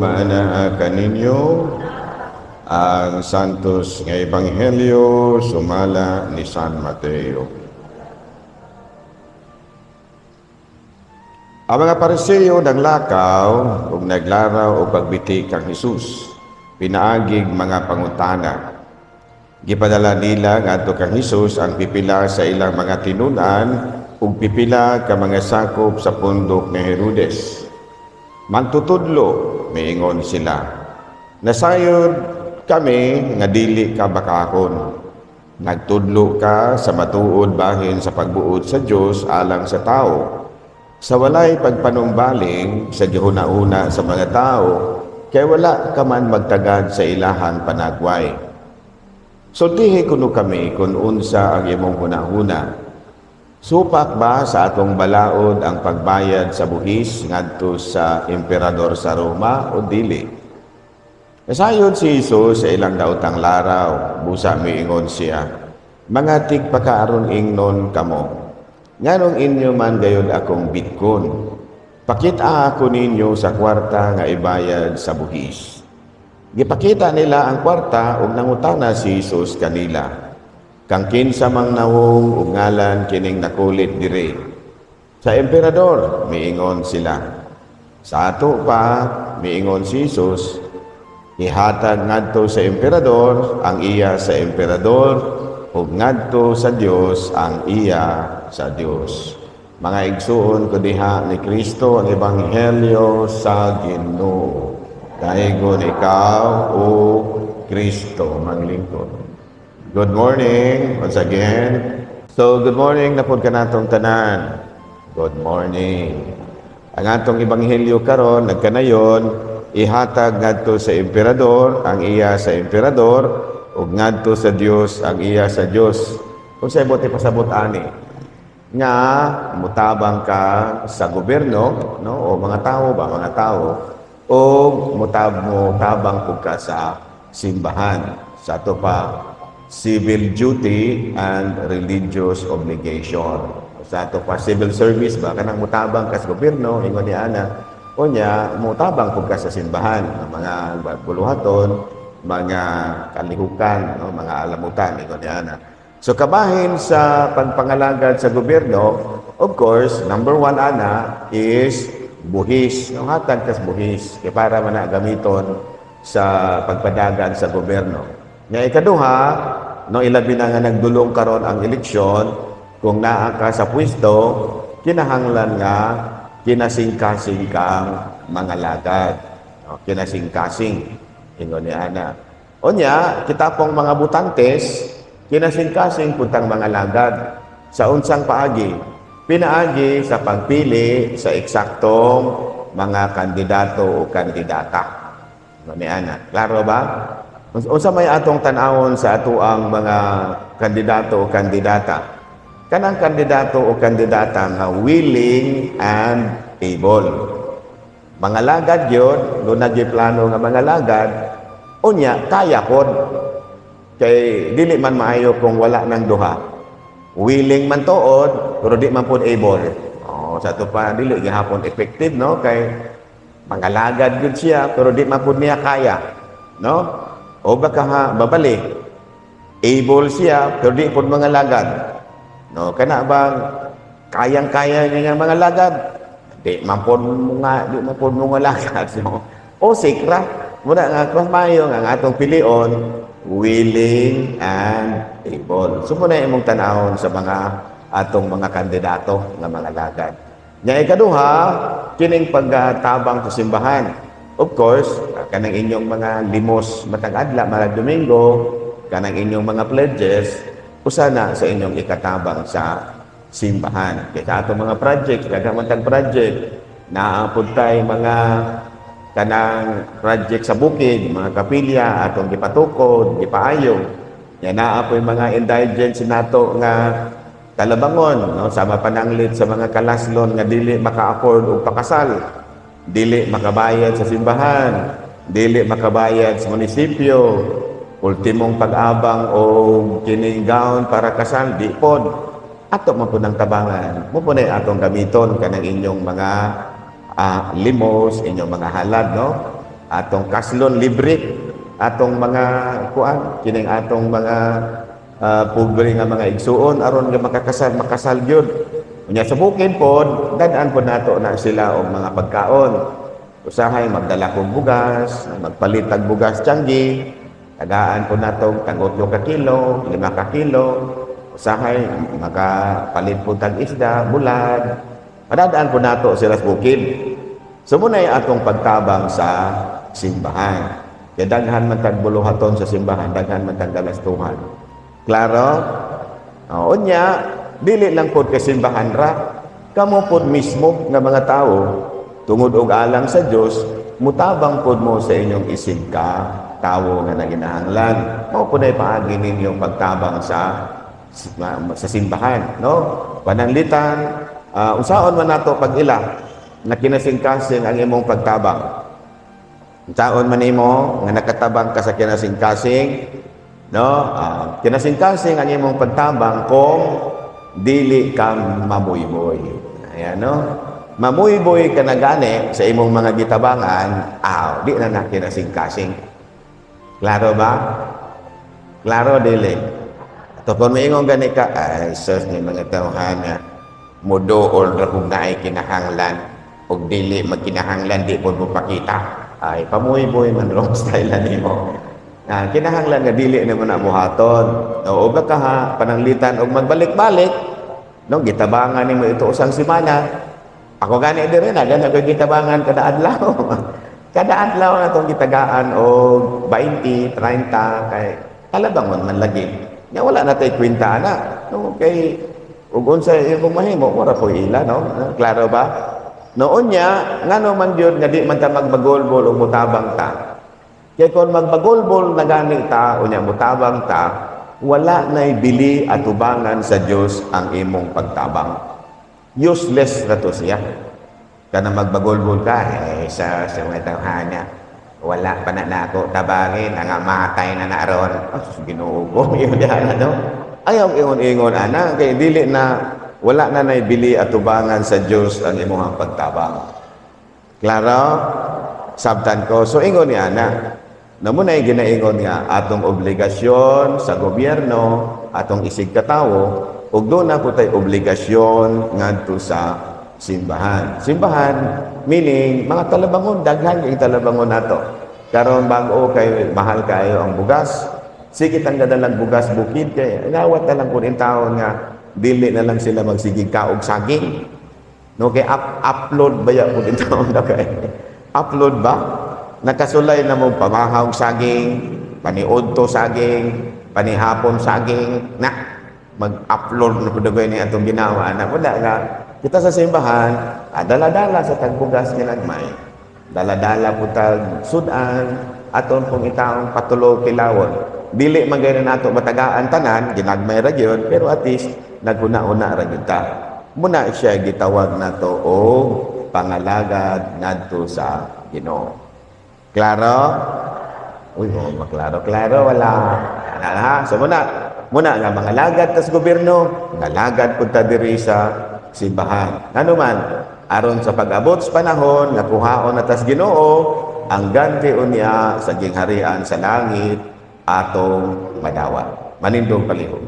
Maanaa kaninyo. Ang Santos nga Ebanghelyo sumala ni San Mateo. Ang mga Pariseo naglakaw ug naglaraw og pagbiti kang Hesus pinaagig mga pangutana. Gipadala nila ngadto kang Hesus ang pipila sa ilang mga tinun-an ug pipila ka mga sakop sa pundok ni Herodes. "Magtutudlo," miingon sila, "nasayod kami nga dili ka bakakon. Nagtudlo ka sa matuod bahin sa pagbuot sa Dios alang sa tao, sa walay pagpanumbaling sa gihuna-huna sa mga tao, kay wala ka man magtagad sa ilahang panagway. Sultihi kuno kami kung unsa ang imong hunahuna. Supak ba sa atong balaod ang pagbayad sa buhis ngadto sa emperador sa Roma o dili?" Nasayod si Jesus sa ilang daotang laraw, busa miingon siya, "Mga tigpakaaron ingnon kamo, nganong inyo man gayud akong bitkon? Pakita ako ninyo sa kwarta nga ibayad sa buhis." Gipakita nila ang kwarta ug nangutana si Jesus kanila, "Kang kinsa mang nawong ug ngalan kining nakulit diri?" "Sa emperador," miingon sila. "Sa ato pa," miingon si Jesus, "ihatag ngadto sa emperador ang iya sa emperador ug ngadto sa Dios ang iya sa Dios." Mga igsuon ko diha ni Kristo, ang ebanghelyo sa Ginoo. Daygon ikaw, O Kristo. Maglingkod. Good morning once again. So good morning na pud kanatong tanan. Good morning. Ang atong ebanghelyo karon nagkanayon, ihatag ngadto sa emperador ang iya sa emperador ug ngadto sa Dios ang iya sa Dios. Unsay buot pasabot ani? Nga mutabang ka sa gobyerno, no, o mga tao ba, mga tao, o mutabang pud ka sa simbahan. Sa ato pa, civil duty and religious obligation. Sa ato pa, civil service ba, kanang mutabang ka sa gobyerno, ingon ni ana, unya mutabang pud ka sa simbahan, mga buluhaton, mga kalihukan, no, mga alamutan, ingon ni ana. So kabahin sa pagpangalagad sa gobyerno, of course, number one ana is buhis. No, hatag kas buhis kay para man na gamiton sa pagpadagan sa gobyerno. Nga ikaduha, no, ilabi na nga nagdulong karon ang eleksyon, kung naa ka sa pwesto, kinahanglan nga kinasingkasing kang mga lagad. No, kinasingkasing ingon ni ana. Unya, kita pong mga botantes, kinasingkasing pud tang mga lagad. Sa unsang paagi? Pinaagi sa pagpili sa eksaktong mga kandidato o kandidata. Ingon ni ana. Klaro ba? Unsa may atong tan-awon sa atoang mga kandidato o kandidata? Kanang kandidato o kandidata nga willing and able. Mga lagad yun, doon plano nga mga lagad, unya, kaya pod. Kay dili man maayo kung wala ng duha. Willing man tuod, pero di man pod able. Oh, sa ato pa, dili gihapon effective, no? Kay mga lagad gud siya, pero di man pod niya kaya. No? O baka ha, babali. Able siya, pero di pod mga lagad. No, kana bang kayang-kaya niya nga mga lagad? Di man pod mo nga lagad, no? O sikra. Muna nga mas maayo nga ang atong pilion, willing and able. So muna imong tan-awon sa mga atong mga kandidato nga mga lagad. Nya ikaduha, kining pagtabang sa simbahan. Of course, kanang inyong mga limos matag adlaw, mga Domingo, kanang inyong mga pledges, usa na sa inyong ikatabang sa simbahan. Kay sa atong mga project, daghan man tag project, naa pud tay mga kanang project sa bukid, mga kapilya atong gipatukod, gipaayo. Nya naa poy mga indigent nato nga kalabangon, no, sama pananglit sa mga kalaslon nga dili maka-afford og pakasal, dili makabayad sa simbahan, dili makabayad sa munisipyo, ultimong pag-abang o kining gown para kasal, di pod. Ato man pud ang tabangan. Mo po na atong gamiton kanang inyong mga limos, inyong mga halad, no? Atong kaslon libre atong mga kuan, kining atong mga pobre nga mga igsuon aron nga makakasal, makasal gyud. Unya sa bukid pod, dadaan pod nato na sila og mga pagkaon. Usahay magdala kog bugas, magpalit tag bugas tiyanggi, tagaan po nato tag 8 ka kilo, 5 ka kilo. Usahay makapalit po tag isda, bulad. Padadaan po nato sila sa bukid. So muna atong pagtabang sa simbahan. Kaya daghan man tag buluhaton sa simbahan, daghan man tag galastuhan. Klaro? O, unya, dili lang pod kay simbahan ra. Kamo pod mismo nga mga tao, tungod og alang sa Dios, mutabang pod mo sa inyong isig ka tawo nga naginahanglan. Mao pod ay paagi ninyong pagtabang sa simbahan, no? Pananglitan, unsaon man nato pag-ila na kinasingkasing ang imong pagtabang? Unsaon man nimo nga nakatabang ka sa kinasingkasing, no? Kinasingkasing ang imong pagtabang kung dili ka mamuyboy. Ayan, no? Mamuyboy ka na gani sa imong mga gitabangan, aw, di na na kinasingkasing. Klaro ba? Klaro dili? Ato kung maingon gani ka, "Ay, sus ni mga tawhana, muduol ra kung naay kinahanglan, ug dili magkinahanglan, di po mo pakita." Ay, pamuyboy man wrong style na nimo. Na kinahanglan nga dili nimo na buhaton. O baka ha, pananglitan og magbalik-balik, no, gitabangan nimo ito usang semana. Ako gani diri na gani ko gitabangan kada adlaw. Kada adlaw na tong gitagaan og 20, 30 kay talabangon man lagi. Nya wala na tay kwenta ana. No, kay ug unsa imong mahimo, wala ko ila, no? Klaro ba? Noon niya, ngano man gyud nga di man ta magbagolbol ug mutabang ta? Kay kung magbagolbol na gani ta, unya mutabang ta, wala na'y bili atubangan sa Dios ang imong pagtabang. Useless na to siya. Kana magbagolbol ka, eh, sa mga tawhana, wala pa na nako tabangin, ang matay na naron. Ah, sus, Ginoo ko, yun yan, ano? Ayaw ingon-ingon, ana, kay dili na, wala na na'y bili atubangan sa Dios ang imong pagtabang. Klaro? Sabtan ko. So, ingon ni ana, na muna ginaingon nga atong obligasyon sa gobyerno, atong isig katawo, ug doon na po tay obligasyon ngadto sa simbahan. Simbahan, meaning, mga talabangon, daghan kay talabangon nato. Karon bag-o kay mahal kayo ang bugas. Sige tang gadalag bugas bukid kay inawat na lang kun taon nga dili na lang sila magsigig kaog saging. No, kay upload ba ya kun taon na kay? Upload ba? Nakasulay na mo pamahaw saging, paniudto saging, panihapon saging, na mag-upload na pud ni atong ginawa na wala nga kita sa simbahan, dala-dala sa tagbugas ginagmay. Dala-dala po tag sudan, aton pong itaong patulo kilawon. Dili man gayud nato matagaan tanan, ginagmay ra gyud, pero at least naghuna-una ra gyud ta. Muna siya gitawag nato og pangalagad ngadto sa Ginoo. Klaro? Uy, oh, maklaro. Klaro, wala. Ana ha. So muna, muna nga mga lagad tas gobyerno, nga lagad pud ta diri sa simbahan. Ano man, aron sa pag-abot sa panahon nga kuhaon na tas Ginoo, ang ganti unya sa gingharian sa langit atong madawat. Manindog palihog.